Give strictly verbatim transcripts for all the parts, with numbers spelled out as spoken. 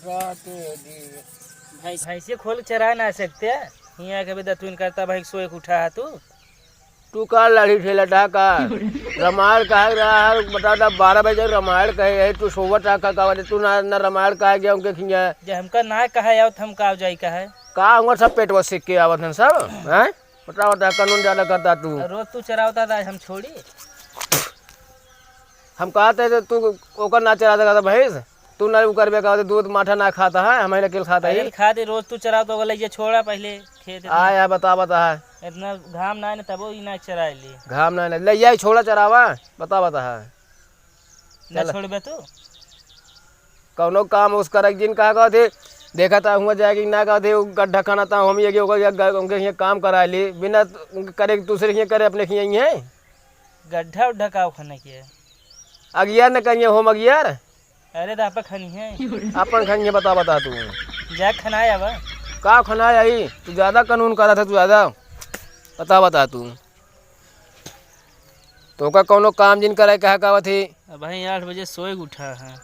भैंस, भैंसिया खोल के चरा ना सकते? हियाँ के भी दतुइन करता, भैंस सोए के उठा है तू। तू का लाठी ठेलत हा का? रामायण कहे रहा है, बता दा, बारह बजे रामायण कहे है, तू सोवत हा का, का बात है? तू ना, ना रामायण कहे गया उनके खिया। जे हमका ना कहे आवत, हम का जाई कहे? का हुआ, सब पेटवा सीख के आवत हन सब, हैं? बता, बता, कानून ज्यादा करता तू। रोज तू चरावता था, हम छोड़ी? हम कहते तो तू ओकर ना चरा सकता भैंस, तू ना उ करबे, कहते दूध माठा ना खाता है, हम ही अकेल खाता अरे है। खा दे, रोज तू चरावता, ओकर ले जा छोड़ा पहले। खेत इतना आय है, बता, बता है। इतना घाम ना है ना, तबो ई ना चराए ली। घाम ना है ना, ले जाए, छोड़ा चरावा, बता, बता है। ना चल। छोड़बे तू? कौनो काम उस करे जिन कहा कहते, देखा था हुआ जाए कि ना कहते, वो गड्ढा खाना था, हम ये कि ओकर, ये ग-, उनके ये काम करा ली, बिना उनके करे, दूसरे के करे, अपने खिया ही है। गड्ढा उड्ढा का खाने के है? अगियार न कहिए, हम अगियार। अरे तो आपा खनी है। अपन खनी है, बता, बता तू। जा खनाए आवा। का खनाए आई? तू ज्यादा कानून करा था, तू ज्यादा। बता, बता तू। तो ओका कौनो काम जिन करे कहा का थी? अब भाई आठ बजे सोए के उठा है।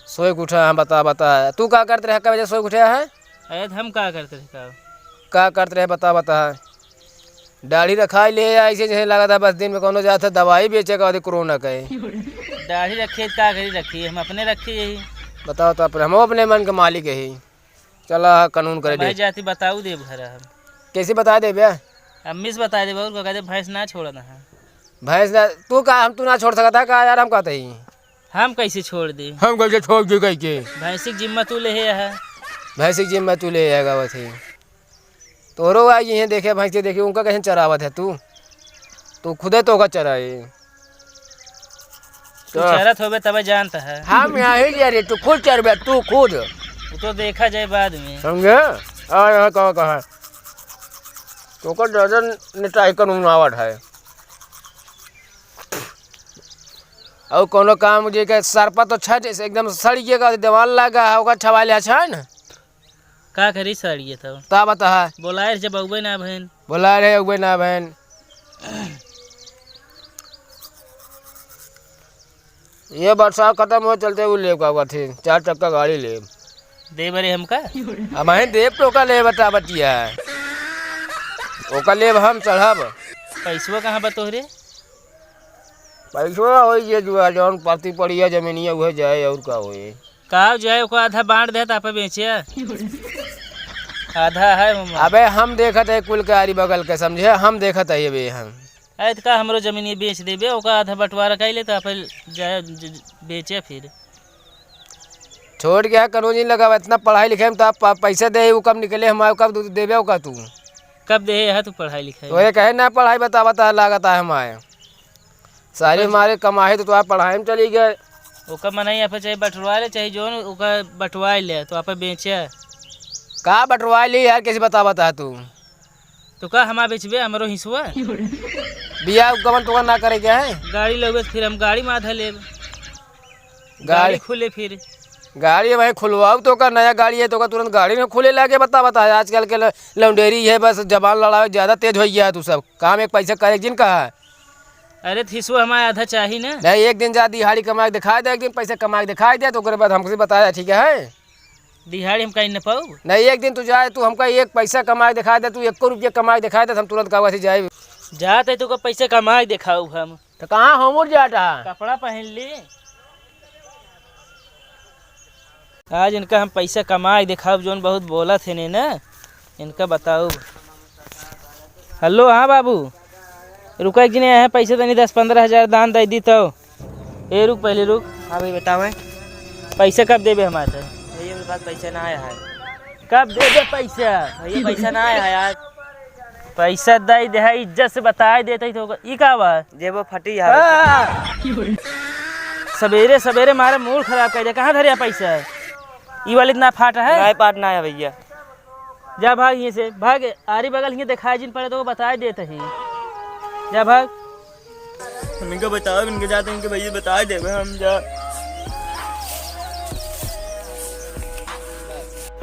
सोए के उठा है, बता, बता। तू का करत रहे, का वजह सोए के उठा है? अरे तो हम का करत रहे का? का करत रहे, बता, बता। दाढ़ी रखाई ले ऐसे जैसे लगा था बस दिन में कौनो जात है दवाई बेचे का, कोरोना का है। दाढ़ी रखी है, का करी रखी है, हम अपने रखी यही। बताओ तो, अपने, हम अपने मन के मालिक यही। चला, कानून करे भाई दे। जाति बताऊ देब घर हम। कैसे बता देबे? अम्मी से बता देब, और का कहते भैंस ना छोड़ना है। भैंस ना, तू का, हम तू ना छोड़ सकता का यार, हम कहते ही। हम कैसे छोड़ दे? हम कैसे छोड़ दे कह के? भैंसी के जिम्मा तू ले है। भैंसी के जिम्मा तू ले है, गावत है। तोहरो आई हैं देखे भैंसे, देखे उनका कैसे चरावत है तू? तू खुदे तो ओका चराए। तू तो चरत होबे तबे जानत है। हम यही जे रे, तू खुद चरबे, तू खुद। वो तो देखा जाए बाद में। समझे? आ यहाँ कहाँ, कहाँ? तो ओकर दर्जन नेताई कानून आवत है। और कोनो काम जे के सरपा तो छट एकदम सड़ गया का, देवाल लगा है, ओकर छवाले है छन। का करी सड़िए तो? ता बता है। बोलाए रहे जब अउबे ना भैन। बोलाए रहे अउबे ना भैन। ये बरसात खत्म हो चलते वो लेब का हुआ थे, चार चक्का गाड़ी लेब। दे बरे हमका? अब हम देब तो ओका लेब, बता बतिया। ओका लेब हम चढ़ब। पैसवा कहाँ बा तोहरे? पैसवा होई ये जुआ, जौन पाती पड़िया जमीनिया उहे जाए, और का होई? का जाए, ओको आधा बांट दे, तो आपे बेचे। आधा है ओमा। अबे हम देखत है कुल के आरी बगल के, समझे? हम देखत है ये बे हम। अरे तो का हमरो जमीन ये बेच देबे, ओका आधा बंटवारा कर ले, तो आपे जाए ज-, ज-, बेचे फिर। छोड़ के है कनून नहीं लगावा, इतना पढ़ाई लिखाई में तो आप प-, पैसा दे, वो कब निकले हमारे, कब दू-, देबे ओका तू? कब दे है तू पढ़ाई लिखाई? तो ये कहे ना पढ़ाई बता, बता लागत है हमारे। सारी बस। हमारे कमाई तो तुम्हारे पढ़ाई में चली गए। ओका मनई आपे चाहे बटवाए ले, चाहे जौन ओका बटवाए ले, तो आपे बेचे। का बटवाए ले यार, कैसे बता, बता तू? तो का हमार बेचबे, हमरो हिस्सवा? बियाह गवन तोका ना करे के है? गाड़ी लेबे तो फिर हम गाड़ी में आधा लेब। गाड़ी गाड़ी खुले फिर। गाड़ी भाई खुलवाऊ तो का नया गाड़ी है तो का तुरंत गाड़ी में खुले लागे, बता, बता। आजकल के ल-, लौंडेरी है, बस जबान लड़ावे, ज्यादा तेज हो गया है तू सब। काम एक पैसा करे जिन कहा। अरे तो हिस्सवा हमार आधा चाही ना। नहीं, एक दिन जा दिहाड़ी कमा के दिखाई दे, एक दिन पैसा कमा के दिखाई दे, तो ओकरे बाद हमसे बताया, ठीक है? दिहाड़ी हम कहीं न पाऊ। नहीं, एक दिन तू जाए, तू हमका एक पैसा कमा के दिखाई दे, तू एको रुपया कमा के दिखाई दे, तो हम तुरंत कहवा से जाए। जात है तो का पैसा कमा के दिखाऊ हम। तो कहाँ हम उड़ जाता है? कपड़ा पहन ली। आज इनका हम पैसा कमा के दिखाऊ, जौन बहुत बोलत है ने ना, इनका बताऊ। हेलो, हाँ बाबू, रुका एक जने, यहाँ पैसा तनी दस पन्द्रह हजार दान दे दी तो। ए, रुक, पहले रुक। हाँ भाई, बतावे। पैसा कब देबे हमारे? भैया, मेरे पास पैसा ना आया है। कब देबे पैसा? भैया, पैसा ना आया है यार। पैसा दे दे है, इज्जत से बताए देते ही तो। ई का बा? जेबो फटी है। आ! सवेरे सवेरे मारे मूड खराब कर दे। कहाँ धरे पैसा? ई वाले इतना फाटा है? नहीं, पाट ना है भैया। जा भाग यहीं से, भाग। आरी बगल यहीं दिखाई जिन पड़े तो वो बताए देते ही। जा भाग। इनके बताओ, इनके जाते, इनके भैया बताए देबे हम जा।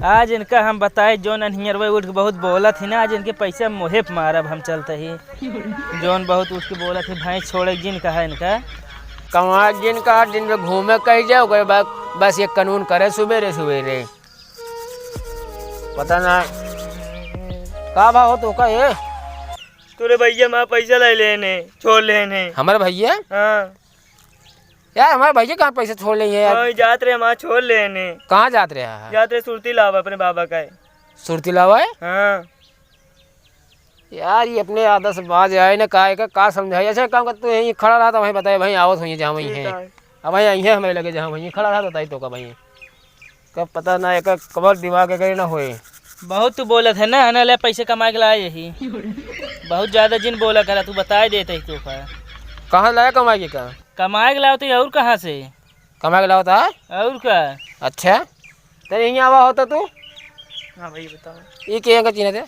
आज इनका हम बताए, जौन अनहियरवे उठ के बहुत बोलत ही ना, आज इनके पैसे मुहे पे मारब हम चलते ही। जौन बहुत उठ के बोलत ही, भैंस छोड़े जिन कहा इनका। कमाए जिन कहा, दिन में घूमे कहीं जाए, ओकरे बाद बस ये कानून करे सुबेरे सुबेरे। पता ना का भा हो तोका ये। तोरे भैया माँ पैसा ले लेने, छोड़ लेने। हमारे भैया? हाँ। यार, हमारे भैया कहाँ पैसा छोड़ लेंगे यार? हाँ, जात रहे, माँ छोड़ लेने। कहाँ जात रहे हैं? जात रहे सुरती लावा अपने बाबा का है। सुरती लावा है? हाँ। यार, ये अपने आदत से बाज आए ना, का, का, का समझाई? अच्छा, एक काम कर, तू यहीं खड़ा रहा, तो वहीं बताए, वहीं आवत होइए, जहाँ वहीं ठीक है। है। अब वहीं आई है हमारे लगे, जहाँ वहीं खड़ा रहा, बताई तोका वहीं। कब पता ना, एक कबर दिमाग के ना होए। बहुत तू बोलत है ना, ना ले पैसे कमा के लाए यही। बहुत ज्यादा जिन बोला करा, तू बताए देते ही तोका। कहाँ लाया कमा के का? कमा के लाओ तो और कहाँ से? कमा के लावत है? और का? अच्छा, तनी हियाँ आवा होता तू। हाँ भाई, बताओ। ई के का चिन्हत है?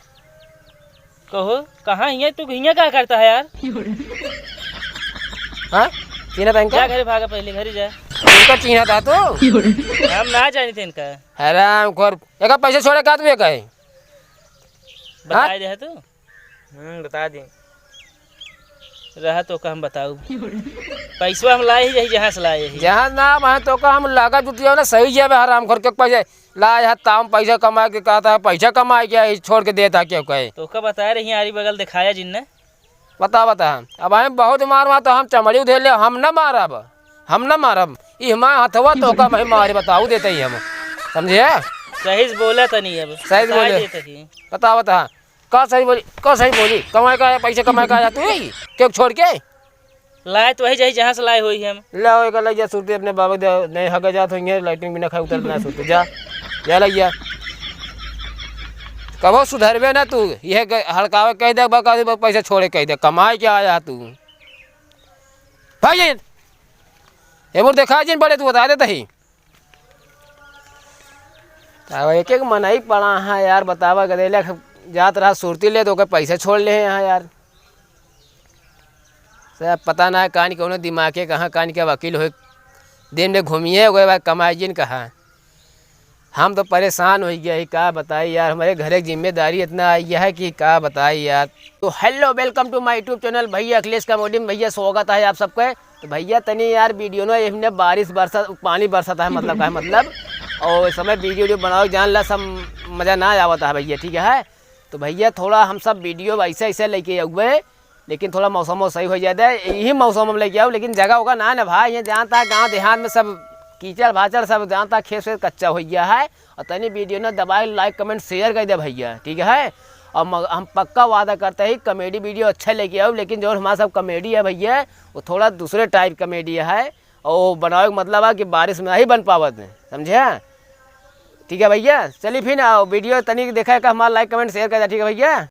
कहो, कहाँ हियाँ? तू हियाँ का करता है यार? हाँ? चिन्हत है इनका? जा घरे भागा, पहले घरे जा। इनका चिन्हत है तू? हम ना जानी थे इनका। हराम खोर, एक पैसे छोड़े का तू, ये कहे? बताए दे है तू? हम्म, बता दे। रहा तो का हम बताऊ। पैसवा हम लाए ही यही, जहाँ से लाए ही। जहाँ ना, वहाँ तो का हम लागा जुटिया ना, सही जेब है हराम खोर के पैसे लाए है, ताम पैसा कमा के कहता है, पैसा कमाए के आई, छोड़ के देता क्यों कहे? तो का बताए रही, आरी बगल दिखाया जिनने। बता, बता, अब हम बहुत मार मार तो हम चमड़ी उधेड़ ले, हम ना मारब, हम ना मारब। ई हमार हथवा तो का मैं मारे बताऊ देते ही हम, समझे? सही से बोला तनी अब, सही से बताए बोले। देते ही। बता, बता। का सही बोली, का सही बोली? कमाए का आया, पैसे कमाए का आया तू ही? क्यों छोड़ के? लाए तो वही जाई जहाँ से लाए होई हम। ले आओ, एक लग जा सुरती अपने बाबा दे, नहीं हगे जात होइए, लैट्रिन बिना खाए उतर ना सुरती। जा, जा लग जा। कबो सुधरबे ना तू, यह ग-, हड़कावे कह दे, बका दे, पैसे छोड़े कह दे, कमाए के आया तू। भाई, ये मुर देखा जिन बड़े तू बता देते ही। अब एक एक मनई पड़ा है यार, बतावा, गदेले जात रहा सुरती ले तो ओके पैसे छोड़ ले हैं यार। सब पता ना है कान के उन्हें दिमाग के कहाँ कान के वकील होए, दिन में घूमिए गए भाई, कमाई जिन कहा। हम तो परेशान हो गया ही, का बताई यार, हमारे घर एक जिम्मेदारी इतना आई है कि का बताई यार। तो hello, welcome to my YouTube channel भैया अखिलेश comedy में। भैया स्वागत है आप सबके। तो भैया तनी यार वीडियो ना, इमने बारिश बरसत, पानी बरसत है, मतलब का है मतलब, और इस समय वीडियो वीडियो बनाओ, जान ला सब मजा ना आवत है भैया, ठीक है। तो भैया थोड़ा हम सब वीडियो ऐसे ऐसे लेके आउए, लेकिन थोड़ा मौसम सही हो जाए, यही मौसम हम लेके आओ, लेकिन जगह होगा ना ना भाई, ये जानता है गाँव देहात में सब कीचड़ भाचड़, सब जानता है खेत से कच्चा हो गया है। और तनी वीडियो ना दबाए, like comment share कर दे भैया, ठीक है। और मग-, हम पक्का वादा करते हैं comedy वीडियो अच्छा लेके आओ, लेकिन जो हमारा सब comedy है भैया, वो थोड़ा दूसरे type comedy है, और वो बनावे का मतलब है कि बारिश में नहीं बन पावत है, समझे? ठीक है भैया, चलिए फिर ना वीडियो तनी देखा है का हमारा like comment share कर दे, ठीक है भैया।